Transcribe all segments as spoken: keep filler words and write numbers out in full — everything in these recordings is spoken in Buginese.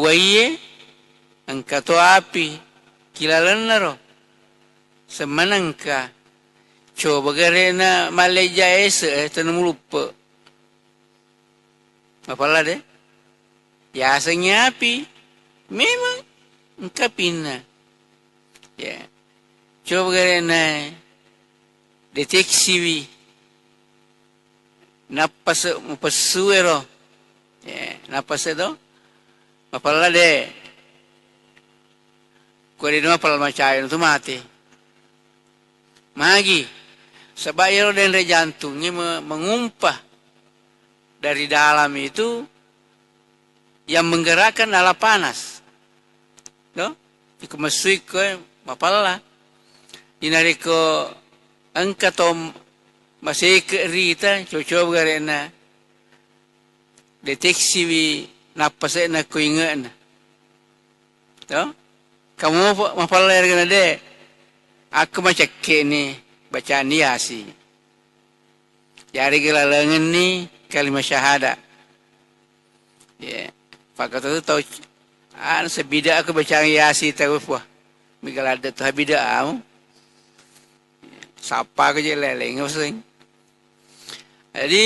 Waiye, engka to api, ki lalennaro. Semmanengka, coba gare'na malleja ese, eh, tenna muluppe. Mapella de? Yasengngi api, memang engka apinna. Ya. Coba gare'na deteksiwi. Nappase-, mupessuero. Ya, nappase to. Mapella de. Ko de mapella macawe tu mate. Magi? Saba iyaro denre jantungnge me-, mengumpa dari dalam itu yang menggerakkan adalah panas. No? Iko messui ko, eh, mapella. Inarekko engka to maseke rita, coba gare'na deteksiwi nappase'na ko inge'na. To? Kamu mapella iyarega de, akko macekke'ni bacani Yasin. Yarega lalengenni kalima syahada. Ya. Pakkato tu tau, anu, sebida aku bacaan Yasin tau, wah. Mega ladde tu habida amu. Sapa aku je leleng useng. Jadi,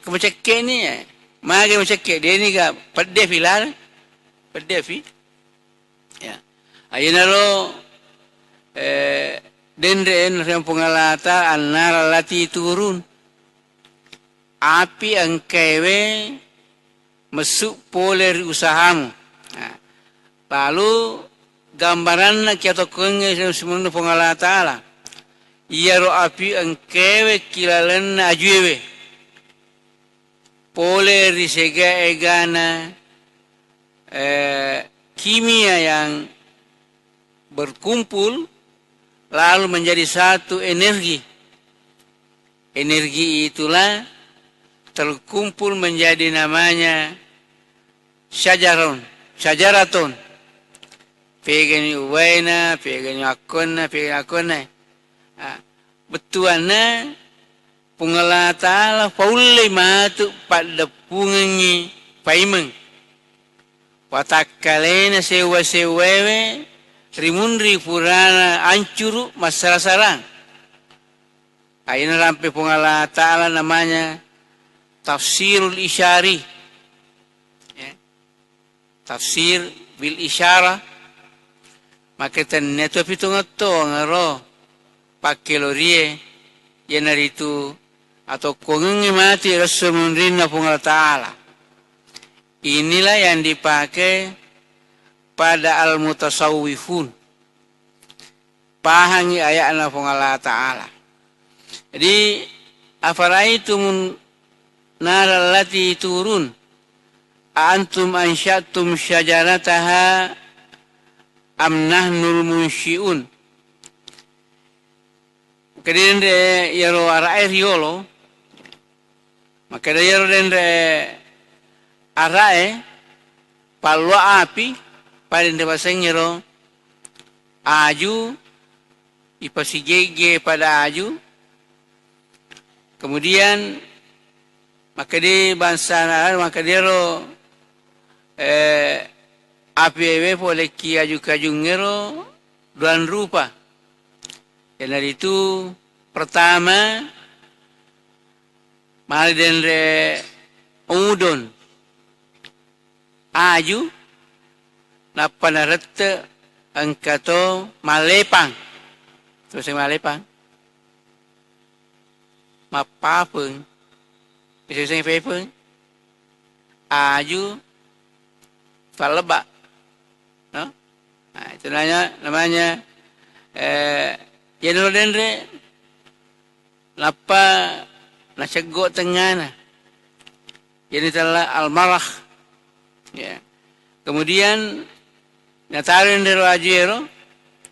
ko macekke'ni, ya. Magi macekke', deni ga pedde filal. Pedde fi. Ya. Ayenaro, eh, denre en Puang Allah Ta'ala annara lati turun. Api engkaewe messu pole ri usahamu. Nah, lalu gambaranna kiatokkoengnge simonno Puang Allah Ta'ala. Iyaro api engkaewe ki lalenna ajuewe. Pole ri sega-egana, eh, kimia yang berkumpul lalu menjadi satu energi. Energi itulah terkumpul menjadi namanya syajaron, syajaraton. Pegani uwaina, pegani akkonna, pegani akkonna. Ah, bettuanna Puang Allah Ta'ala faullei matu paddeppungengngi paimeng. Watakkalena sewwa-sewwaewe rimunri purana ancuru massara-sarang. Aina rampe Puang Allah Ta'ala namanya tafsirul isyari. Ya. Tafsir bil isyarah. Maka tennia tu pitongeng-tongengero pakkelorie, iyanaritu atokkongengnge mati resso munrinna Puang Allah Ta'ala. Inilah yang dipakai pada al-mutasawwifun. Pahangi aya'na Puang Allah Ta'ala. Jadi, "Afara'aitumun nara allati turun, a antum ansya'tum syajarataha am nahnul munsyi'un." Makkeda denre iyaro ara'e riyolo, makkeda iyaro denre ara'e palluwa api, pada denre pasengngero aju, ipasigegge pada aju, kemudian makkeda bangsana, makkeda iyaro, eh, api ewe polekki aju-kajungngero duang rupa. Iyanaritu pertama, male denre udon, aju, nappa narette engka to mallepang. Terus mallepang. Mappapeng. Bisa-bisa pepeng. Aju, fallebba. No? Nah, itu namanya, namanya, eh, yenaro denre, nappa naceggo tengngana. Jadi tella al-marah. Ya. Kemudian, nataro denre ro aju ero,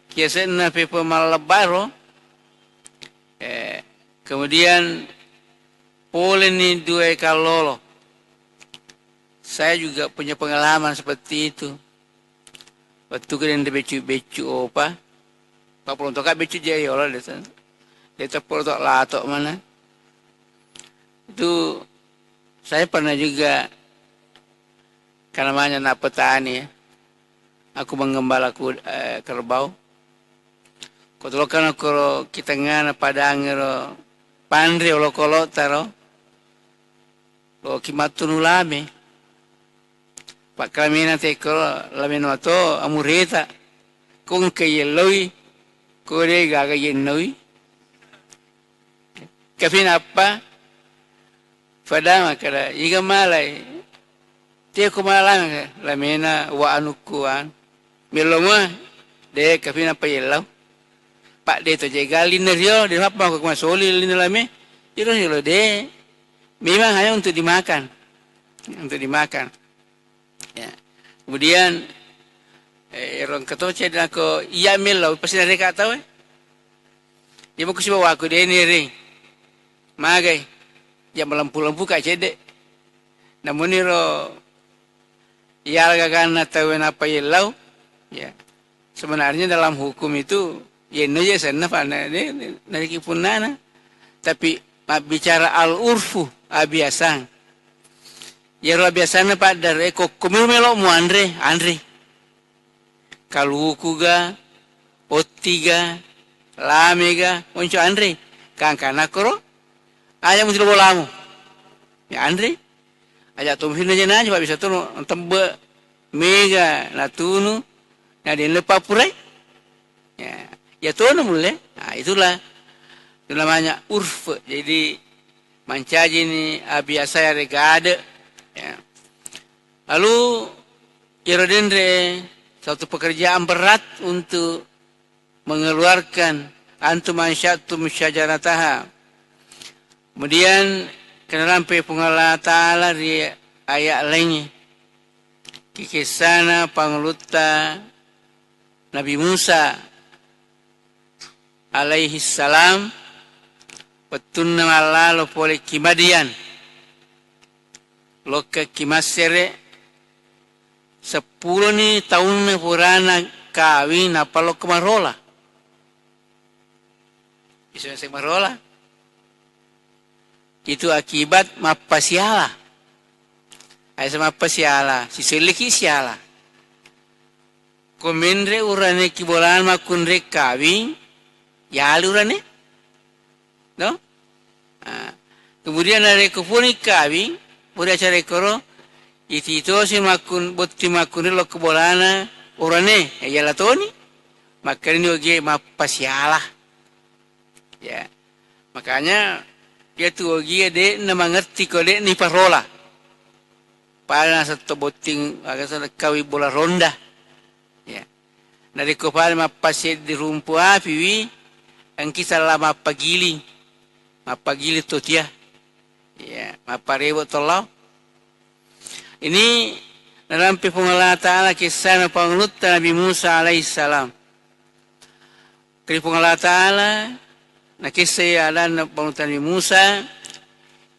kiasenna pepe mallebbaro, eh, kemudian poleni dua kallolo. Saya juga punya pengalaman seperti itu. Wettuku denre beccu-beccu opa, pappulung toka beccu je yolo de, de teppolo to lato mana. Itu saya pernah juga Karena banyak nak petani, ya. Aku menggembala ku-, eh, kerbau. Ko tolokkana koro ki tengngana padangngero panre olokolo'ta ro, ko ki mattunu lame. Pakkalamena tekkoro lamena to amureta. Ko engka yellowi, ko de gaga yennowi. Kafinappa? Pada makkeda, iga malai? Teko malang, lamena wa anukku an. Mello mua, de kafinappa yellau. Pak de to je galinna rio, de mappa ko masoli linna lame. Iro yello de. Memang hanya untuk dimakan. Untuk dimakan. Ya. Kemudian, eh, ero engka to cedde nako iya mellau, pasti nareka tau, eh. Iya mako sibawaku de ni ring. Magai. Ya melempu-lempu ka cedde. Namun iro iya gaganna tau nappa yellau. Ya. Sebenarnya dalam hukum itu, yenno je senna, Pak, na-, ne-, ne-, nariki punnana. Tapi mabbicara al-urfu, abiasang. Iyaro abiasanna, Pak, dare kokko melo muanre, anre. Kaluku ga, otti ga, lame ga, onco anre. Kangkana koro, aja muti lo bolamu. Ya anre. Aja to mufinna jenaja, Pak, bisa to no tebbe mega natunu, na delle papurai. Ya, ya tono mulle. Nah, itulah. Itu namanya urf. Jadi, mancaji ni abiasa ya regade. Ya. Lalu, iyaro denre satu pekerjaan berat untuk mengeluarkan, antum ansya'tum syajarataha. Kemudian, kenarampe Puang Allah Ta'ala ri ayat lainnya. Kikessana pangulutta Nabi Musa alaihi salam, wettunna mallalo pole ki Madian, lokka ki Massere, seppuloni taunna purana kawing nappa lokka marola. Iso yaseng marola. Itu akibat mappasiala. Aisa mappasiala, siselliki siala. Ko menre urane ki bolana makkunre kawing, yali urane. No? Ah. Kemudian narekko puni kawing, pura acara koro, ititosi makkun-, botti makkunre lokko bolana urane, eh, yala toni. Makkedani ogie mappasiala. Ya. Makanya, iya tu ogie de'na mangerti ko de'ni parola. Pada nasetto botting, aga sana kawing bola ronda. Ya. Narekko pada mappaseddi rumpu apiwi, engki sala mappagiling. Mappagiling to tia. Ya, mapparewe to lao. Ini narampe Puang Allah Ta'ala kissana pangulutta Nabi Musa alaihissalam. Ri Puang Allah Ta'ala, nakessai adanna pangulutta Nabi Musa,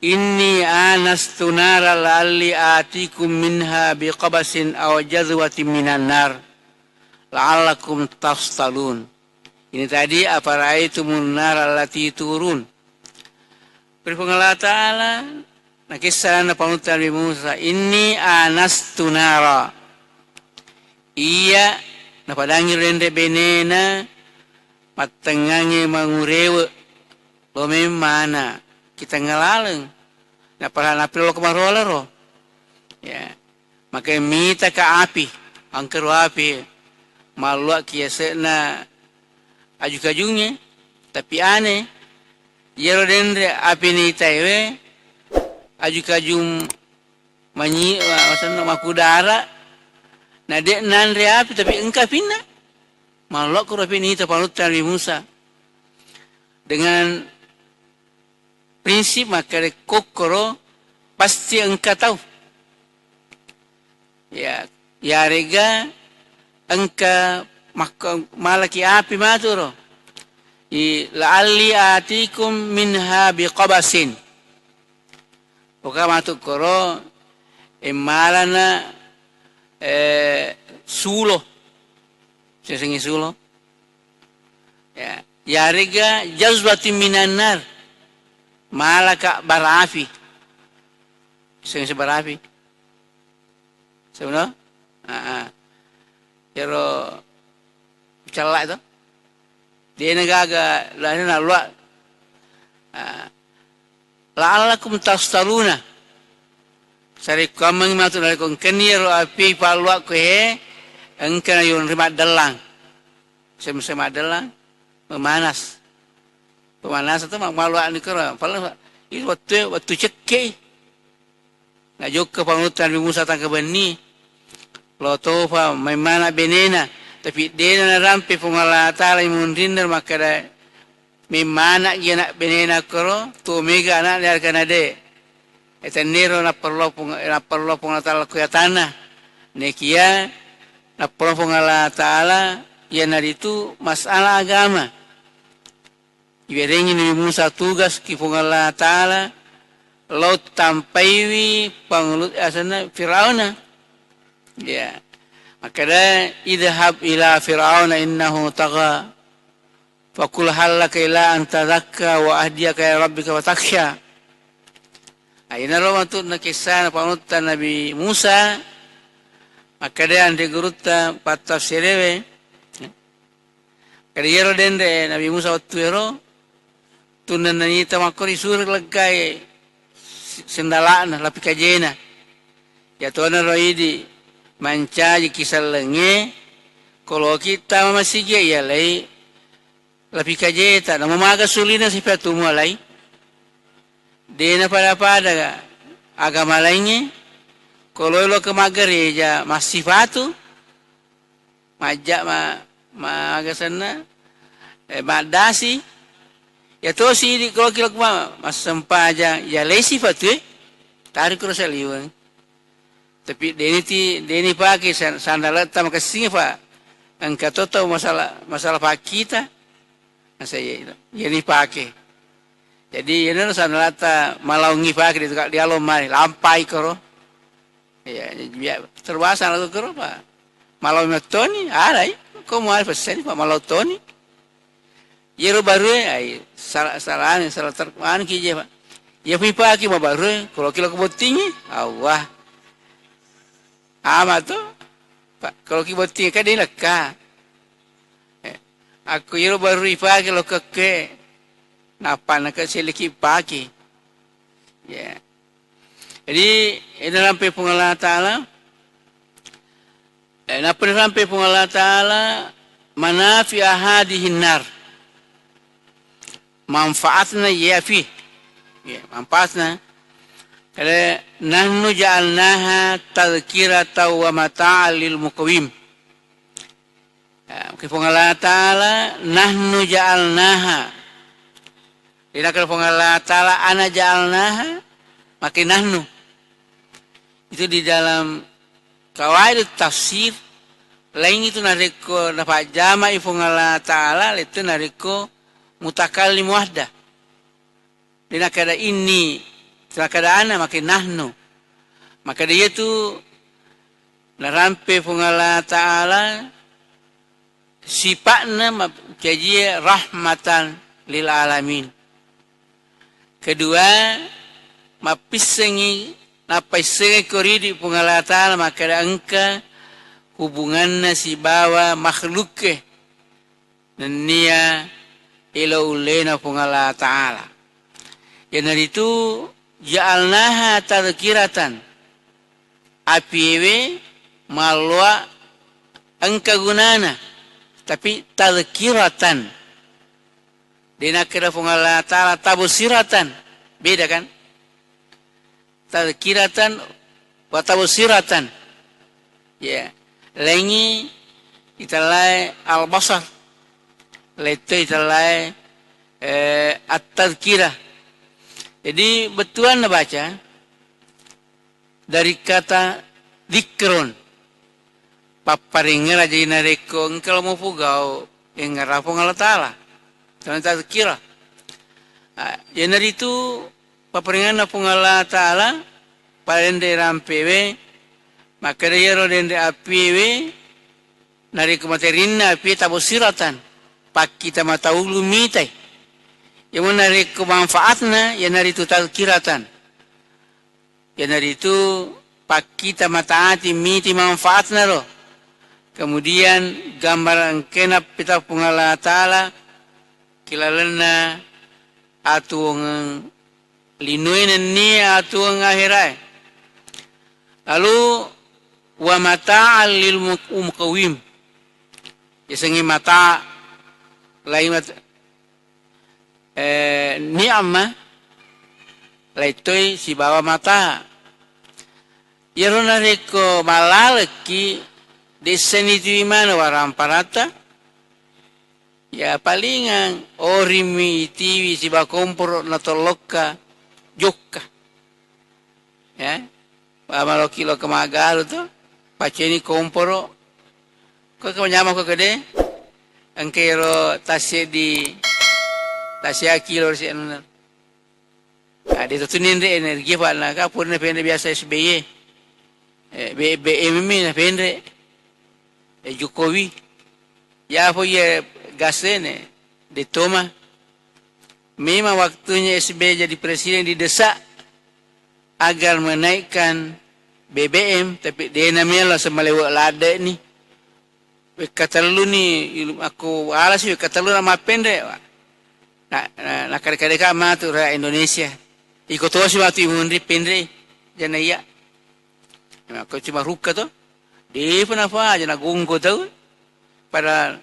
"Inni anastu nara la'alli atikum minha biqabasin aw jadwatin minan nar, la'allakum tastalun." Ini tadi, "Afara'aitumun nara allati turun." Ri Puang Allah Ta'ala, nakessa adanna pangulutta Nabi Musa, "Inni anastu nara." Iya, napadangi ro denre benena, mattengngangnge mangurewe, lo memmana, ki tengnga laleng. Napara-, napira lo ko marola ro. Ya. Maka mitaka api, engka ro api, malluakki yase'na aju-kajungnge, tapi aneh, iyaro denre api naitaewe, aju-kajung manyi-, masenna makudara, na de' nanre api, tapi engka apinna. Malluakko ro api naita pangulutta Nabi Musa. Dengan prinsip makkeda kokkoro pasti engka tau. Ya, yarega engka makko-, malaki api matu ro. I, "La'alli atikum minha biqabasin." Poka matu koro, emmalana, eh, sulo. Sesengi sulo. Ya, yarega jazwatin minan nar. Malaka bara api. Seng-, seng bara api. Tau no? Ah, ah. Iyaro cella' to. De'na gaga lana nalua. Ah. La'allakum tastaluna. Sarekkuammengngi matu narekko engkani iyaro api palluakko he, engka nayonri maddellang. Semse maddellang, memanas. Pemanasan to ma-, malluak ni koro. Pala itu wettu, wettu cekke. Najokka pangulutta Nabi Musa tangka benni. Lo tofa, maimana benena. Tapi de'na narampe Puang Allah Ta'ala imunrinna makkada, memmana'gi ana' benena koro, tuo mega ana'na yarega na de'. E, tenniro napparello Puang, napparello Puang Allah Ta'ala ko yatanna. Nekia napparello Puang Allah Ta'ala, iyanaritu masalah agama. Iwerengngi Nabi Musa tugas ki Puang Allah Ta'ala, lao tampaiwi pangulu-, asenna Firauna. Ya. Makkada, "Idhhab ila Firauna innahu tagha." Faqul hal laka ila an tazakka wa ahdiyaka ila rabbika fatakhsha. Ainaro matu nakessana pangulutta Nabi Musa, makkeda anre gurutta pattafsirewe. Keda iyaro denre Nabi Musa wettu ero, tunna nanita makkori sure leggae sendala'na, lapikajena. Iyatona ro idi mancaji ki sellengnge, koloki tama masigi iyalai lapikajeta, namo maga sulina sipatu mualai. Dena pada-pada agama laingnge, koloi lo ke maggereja massipatu, majja ma-, maga senna, eh, maddasi. Iya tosi idi koloki lo ke ma-, massempajang, iyalai sipatu e, tari kuro saliweng. Tapi deni ti, deni pake san-, sandaletta makessing, Pak. Engka to tau masalah, masalah pakkita. Nasa iya, iya ni pake. Jadi, iyanaro sandaletta malaungi pake di tukang dialog mari, lampai koro. Iya, iya, terpaksa lalu koro, Pak. Malaung mattoni, alai. Ko mau pesen, Pak, malaung toni. Iyaro barue, ai, sala-, salani, sala ter-, anu ki je, Pak. Iya pipaki ma barue, koloki lo ke bottingi, Allah. Ama to, Pak, koloki bottingi, kan de' lekka. Eh, akko iyaro barue ipake lo kekke, nappa naka seliki paki. Ya. Jadi, ina rampe Puang Allah Ta'ala, Eh, nappa narampe Puang Allah Ta'ala manafi'a hadhihi nar. Manfaatna iya fi. Ya, manfaatna. Kale, "Nahnu ja'alnaha tadhkiratan wa mata'an lil muqwin." Ya, oke, Puang Allah Ta'ala, "Nahnu ja'alnaha." Dena kale Puang Allah Ta'ala, "Ana ja'alnaha," make nahnu. Itu di dalam Qawaidut tafsir, laing itu narekko napajjamai Puang Allah Ta'ala, lettu narekko mutakallim wahda. De' nakkeda inni, nakkeda ana, make nahnu. Makkeda iyatu narampe Puang Allah Ta'ala, sipa'na map-, jaji rahmatan lil alamin. Kedua, mappissengngi, nappaissengngi ko ridi Puang Allah Ta'ala makkeda engka hubunganna sibawa makhlukke nennia elo ullena Puang Allah Ta'ala. Iyanaritu ja'alnaha tadhkiratan. Apiwe malloa engka gunana, tapi tadhkiratan. De' nakkeda Puang Allah Ta'ala tabsiratan. Beda kan? Tadhkiratan wa tabsiratan. Ya. Laingi itellae al-basar. Letto itellae, eh, at-tadhkirah. Jadi bettuanna baca, dari kata dzikrun, papparengngerang. Jadi narekko engka lo mupogau, engngera Puang Allah Ta'ala. Tona tazkirah. Ah, iyanaritu papparengngeranna Puang Allah Ta'ala, pada denre rampewe, makkeda iyaro denre apiwe, narekko materinna api tabsiratan, pakkita mata ulu mitai. Iyamo narekko manfaatna, iyanaritu tazkiratan. Iyanaritu pakkita mataati miti manfaatna ro. Kemudian gambar engkena pita Puang Allah Ta'ala ki lalenna atuwongeng linoe nennia atuwongeng aherae. Lalu, wa mata'al lil mu-, muqawim. Yasengnge mata, lai mat-, eh, ni'mah, laitoi sibawa mata. Iyaro narekko mallalekki, dessani tiwi maneng waramparatta, ya palingang orimmi itiwi sibawa komporo natollokka jokka. Ya, pamaloki lokka magaru to, paceni komporo, ko ko nyameng ko kede, engka ero tasseddi, tassea kilo ri si anunna. Ah, de' to tu nenre energi, Pak, na ka purna penre biasa S B Y. Eh, B B M mi na penre. Eh, Jokowi. Ya, apa iya gas ini? De' to ma. Memang waktunya S B Y jadi presiden didesak agar menaikkan B B M, tapi de' na melo semalewa ladde' ni. Wekka tellu ni, ilu-, akko alasi wekka tellu na mappenre. Na, na, na kade-kadeka matu rakyat Indonesia. Iko tosi matu imunri penre, jana iya. Makko cuma rukka to. Depa nafa jana gonggo tau. Padahal,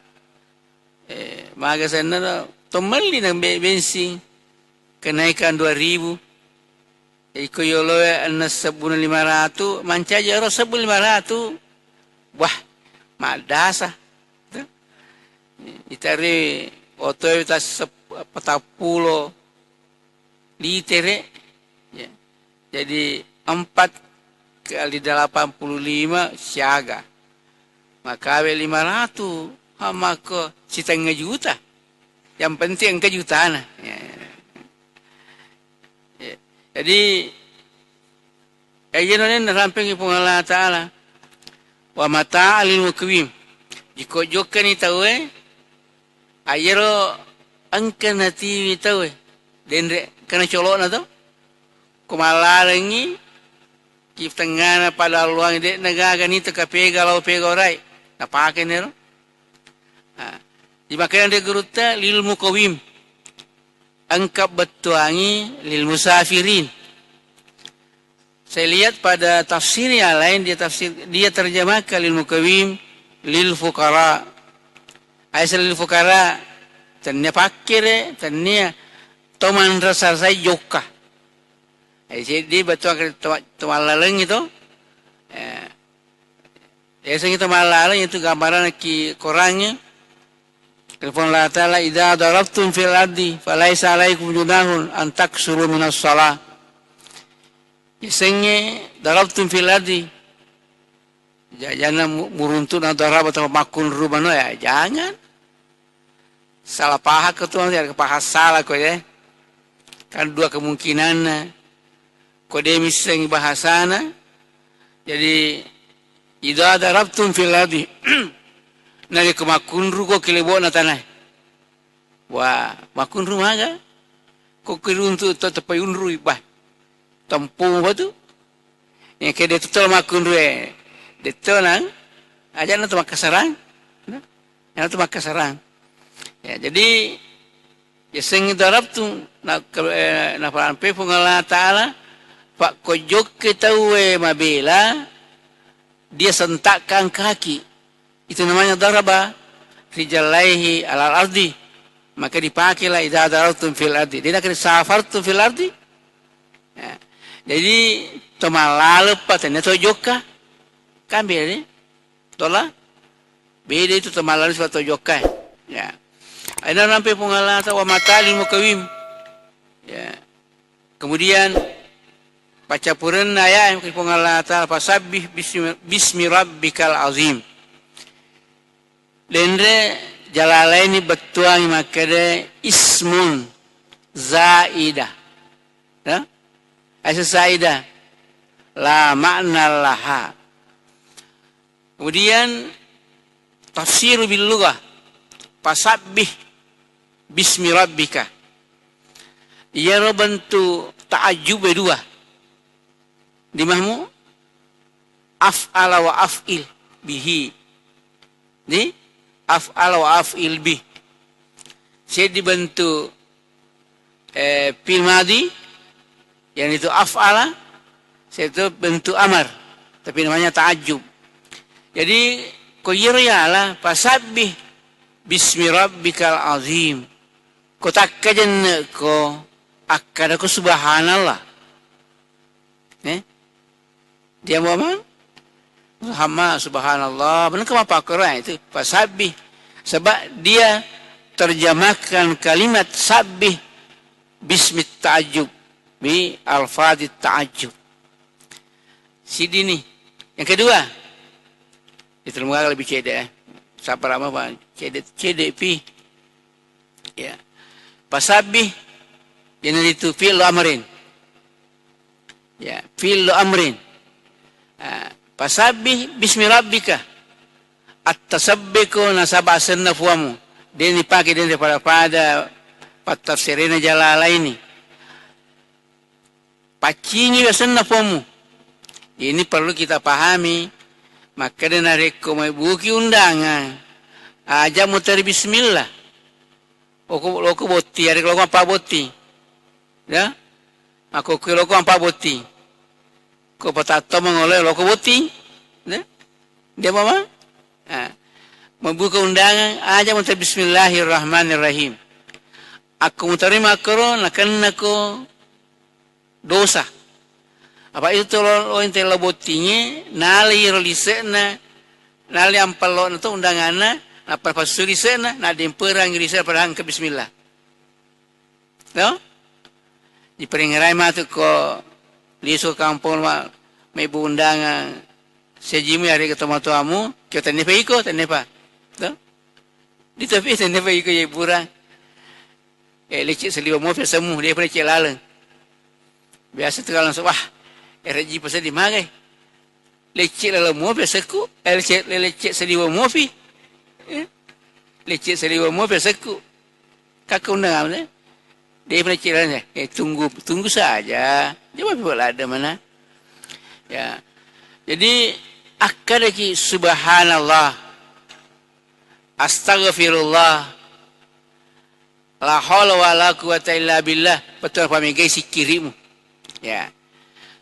eh, maga senna to, to melli na be-, bensin. Kenaikan dua ribu. Iko yoloe enneng sebbuna lima ratu, mancaji ero sebbu lima ratu. Wah, maddasa. Itari otoe tas sep-, patappulo litere. Ya. Jadi, empat kali delapan puluh lima, siaga. Makawe lima ratu, ha, mako sitengnga juta. Yang penting engka jutana. Ya. Ya. Jadi, eh, iyaro nenna rampengi Puang Allah Ta'ala. Wa mata'al lil muqwim. Jiko jokkani tauwe, ayero engka natiwi tauwe. Denre, engkana colo'na to. Ko mallalengngi, ki tengngana pada luang, de'na gaga ni to kapega lao pega orai. Napake nero. Ah, dimakkedai gurutta lil muqawim. Engka bettuangi lil musafirin. Saya lihat pada tafsir yang lain, dia tafsir, dia terjemahkan lil muqawim lil fuqara. Aisa lil fuqara, tennia pakkere, tennia to manrasa-rasai jokka. Ai seddi bettuang to, to mallalengngi to. Eh, Yasengnge to mallaleng itu gambaranna ki Korangnge. Qala Allah Ta'ala, "Idza darabtum fil ardi falaisa alaikum junahun an taqsuru minas shalah." Yasengnge darabtum fil ardi. Ja-, jana mu-, muruntu'na daraba atau makkunru mano ya, jangan. Salah paham ko tu, paham salah ko ya. Kan dua kemungkinanna. Ko de missengi bahasana, jadi, "Idza darabtum fil ardi." Narekko makkunru ko ki lebo'na tanae. Wah, makkunru maga? Ko ki runtu to tepai unrui, bah. Tempu batu. Ya, ke de to makkunru e. De to nang. Aja na to makkasarang. Nah, ya na to makkasarang. Ya, jadi, Yasengnge darabtum, na-, eh, naparampe Puang Allah Ta'ala, pakkojokki tauwe mabela, dia sentakkan kaki. Itu namanya daraba rijlaihi alal ardi. Maka dipakelah idza darabtum fil ardi. Dia nakana safartum fil ardi. Ya. Jadi, to mallaleng pa, tennia to jokka. Kan beda ni. Tola? Beda itu to mallaleng sibawa to jokka. Ya. Aina rampe Puang Allah Ta'ala, "Wa mata'al lil muqawim." Ya. Kemudian, paccapurenna ayat Puang Allah Ta'ala, "Fasabbih bismi, bismi rabbikal azim." Denre jalalaini bettuangi makkeda ismun zaidah. Ya? Aisa zaidah. La makna laha. Kemudian tafsiru bil lughah, "Fasabbih bismi rabbika." Iyaro bentuk ta'ajjub dua. Di mahmu? af'ala wa af'il bihi. Di af'ala wa af'il bih. Seddi bentuk, eh, fi'il madhi, yang itu af'ala, itu bentuk amar, tapi namanya ta'ajjub. Jadi, ko iyaro yala, fasabbih bismi rabbikal azim. Ko takkajenne'ko, akkadako subhanallah. Eh? Dia Muhammad? Muhammad, subhanallah. Benar ke apa Quran itu? Fasabbih. Sebab dia terjemahkan kalimat sabbih bismit ta'ajjub. Bi alfadit ta'ajjub. Sidini. Yang kedua. Itu lebih cedek, eh. Sabar ama, Pak. Cedek, cedek pi. Ya. Fasabbih, iyanaritu fi'lu amrin. Ya, fi'lu amrin. Ah, fasabbih bismi rabbika. Attasabbihko nasaba asenna fuammu. De' nipake, de' nipake pada-pada pattafsirena Jalalaini. Paccingi asenna fuammu. Ini perlu kita pahami. Makkeda narekko mebbuki undangan, aja muteri bismillah. Loko, loko botting, arekko loko mappabbotting. Ya? Makkokkoe loko mappabbotting. Ko patatto mangolo loko botting. Ya? Dia mama? Ah. Mebbuka undangan, aja muteri bismillahirrahmanirrahim. Akko muteri makkoro, nakennako dosa. Apa itu tu lo, lo ente lo bottingnge, nalai ro lise'na, nalai ampello'na tu undanganna, nappa passu lise'na, naddemperang lise'na padahal engka bismillah. No? Diperengerai matu ko lisu kampong ma, mebbu undangan sejimu yari ke tomatoamu, kio tennepa iko, tennepa. No? Ditapi tennepa iko ye burang. Eh, lecce saliwa mopi asemmu, de' pa lecce laleng. Biasa tu kalau langsung, wah, R J pa seddi magai. Lecce laleng mopi asekku, eh, lecce, lecce saliwa mopi. Eh, lecce saliwa mopi asekku. Kakak undang apa, eh? De' pa lecce laleng, eh, tunggu, tunggu saja. Coba pi ladde mana. Ya. Jadi, akkadaki subhanallah. Astaghfirullah. La haula wala quwwata illa billah, bettuanna pamegai sikkirimu. Ya.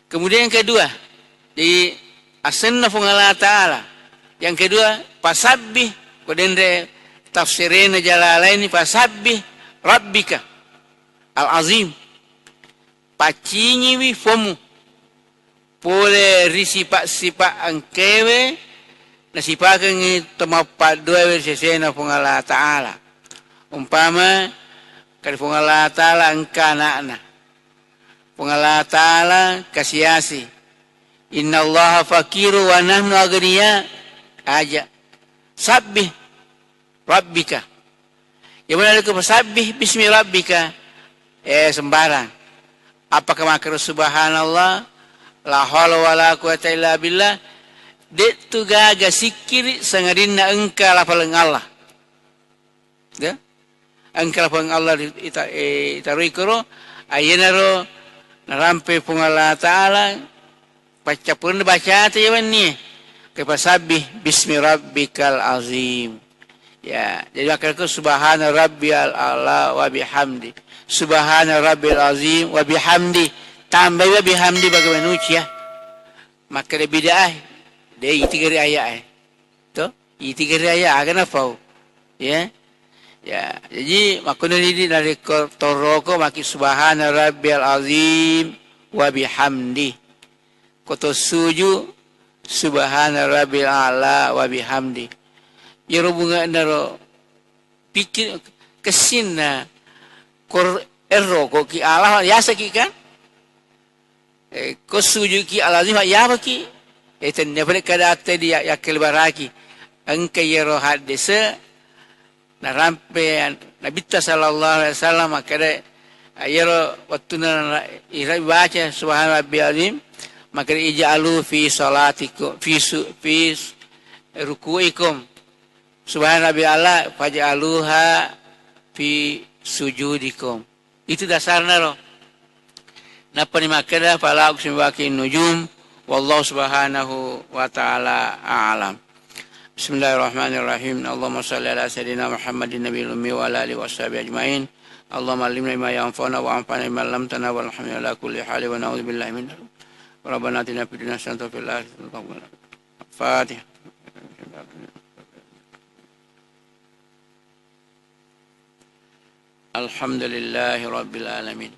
Kemudian yang kedua, jadi asenna Puang Allah Ta'ala. Yang kedua, fasabbih, ko denre tafsirena Jalalaini, fasabbih rabbika al-azim. Paccingiwi fuammu. Pole ri sipa'-sipa' engkaewe nasipakengngi to mappadduaewe ri sesena Puang Allah Ta'ala. Umpama, kari Puang Allah Ta'ala engka ana'na. Puang Allah Ta'ala kasi-asi. Innallaha faqiru wa nahnu aghniya. Aja. Sabbih rabbika. Iya mana ko fasabbih bismi rabbika. Eh, sembarang. Apakah makkeda subhanallah, la haula wala quwata illa billah, de' tu gaga sikkiri sangadinna engka lapaleng Allah. Ya? Engka lapaleng Allah ri-, ita-, eh, itaroi koro, ayenaro narampe Puang Allah Ta'ala, paccappurenna bacata iya wennie. Ke fasabbih bismi rabbikal azim. Ya, jadi makkedako subhana rabbiyal a'la wa bihamdi. Subhana rabbil azim wa bihamdi. Tambai wa bihamdi bagi manusia. Makkeda bid'ah, de' itigeri ayat, eh. To? Itigeri ayat, aga napau. Ya. Ya, jadi makkunani di narekko toroko maki subhana rabbiyal azim wa bihamdi. Ko to suju, subhana rabbil a'la wa bihamdi. Iyaro bunge'naro pikir kessinna kor-, erro ko ki Allah yasaki kan? Eh, ko suju ki al-azim yabaki. Eh, tennia pada kada atte di ya-, yakkel baraki. Engka iyaro haddese Narampe Nabitta sallallahu alaihi wasallam makkeda, iyaro wettunna ira ibaca subhana rabbiyal azim, makkeda, "Ij'alu fi salatikum, fi su-, fi s-, ruku'ikum subhana rabbiyal a'la, faj'aluha fi sujudikum." Itu dasarna ro. Nappani makkeda, "Fala uqsimu biwaqi'in nujum, Wallahu subhanahu wa ta'ala a'lam. Bismillahirrahmanirrahim. Allahumma salli ala sayyidina Muhammadin nabiyil ummi wa ala alihi wa sahbihi ajma'in. Allahumma allimna bima yanfa'una wa anfa'na bima 'allamtana walhamdulillah ala kulli hali wa na'udzu billahi min. Rabbana atina fid dunya hasanatan wa fil akhirati hasanatan wa qina adzabannar. Fatihah. Alhamdulillahi rabbil alamin.